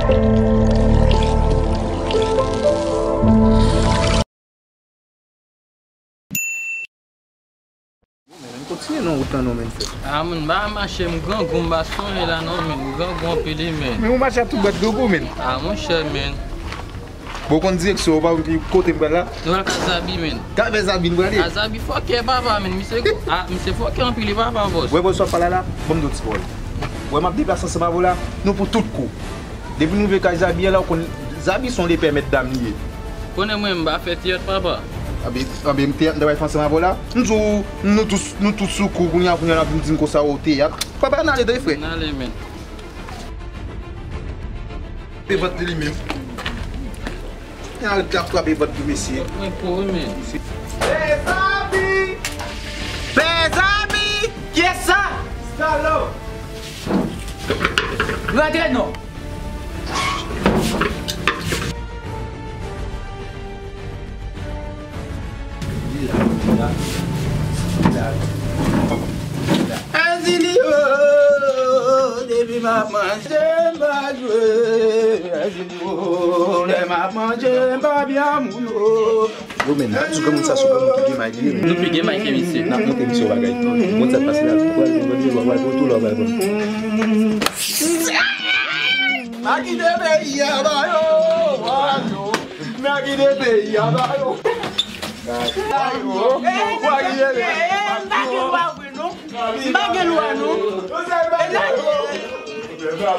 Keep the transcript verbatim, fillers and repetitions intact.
Men, men, kontinye nan wout lan non, men, frè. A, moun, m pa mache, m grangou, m pa sonje la non, men, m grangou anpil wi, men. Men ou mache ak tout bwat grangou, men. A, monchè, men. Bon, ou konn direksyon, ou pa konn ki kote m pral la? Nou pral ka Zabi, men. Ka fè Zabi, nou prale? A, Zabi fòkè, papa, men. Misye, a, misye fòkè anpil wi, papa, bòs. Wè, bòs, w ap pale la, ban m di w ti pawòl. Wè, m ap deplase ansanm avè w la, nou pou tout kou. Depi nou rive kay Zabi an la, ou konn Zabi se yon lepè mèt dam li ye. Konnen mwen, m pa fè teyat, papa. Anben, anben, m teyat m ta pral fè ansanm avè w la. M di w, nou tout, nou tout sou kou, kounye a, kounye a, n ap vin di m konsa, o, teyat. Papa, n ale, tande, frè. N ale, men. Pe vant li, li menm. N al t ap frape vant li, mesye. Mwen pou wi, men. Pè Zabi! Pè Zabi! Kiyès sa? Stalon! Rantre non! Azili o, depi m ap manje, m pa jwe. Azili o, lè m ap manje, m pa byen moun o. Yo, men, n ap di granmoun sa sou granmoun ki gen may li ye, men. Nou pi gen may ke misye. N ap montre misye yon bagay. Bon, sa k pase la, ou pral vin, ou pral vin, ou pral vin, ou tou la, ou pral vin. Pa kite peyi a ba yo, ba yo. N a kite peyi a ba yo. Ba yo. Pa kite peyi a ba yo. M pa gen lwa vre non. M pa gen lwa non. E la,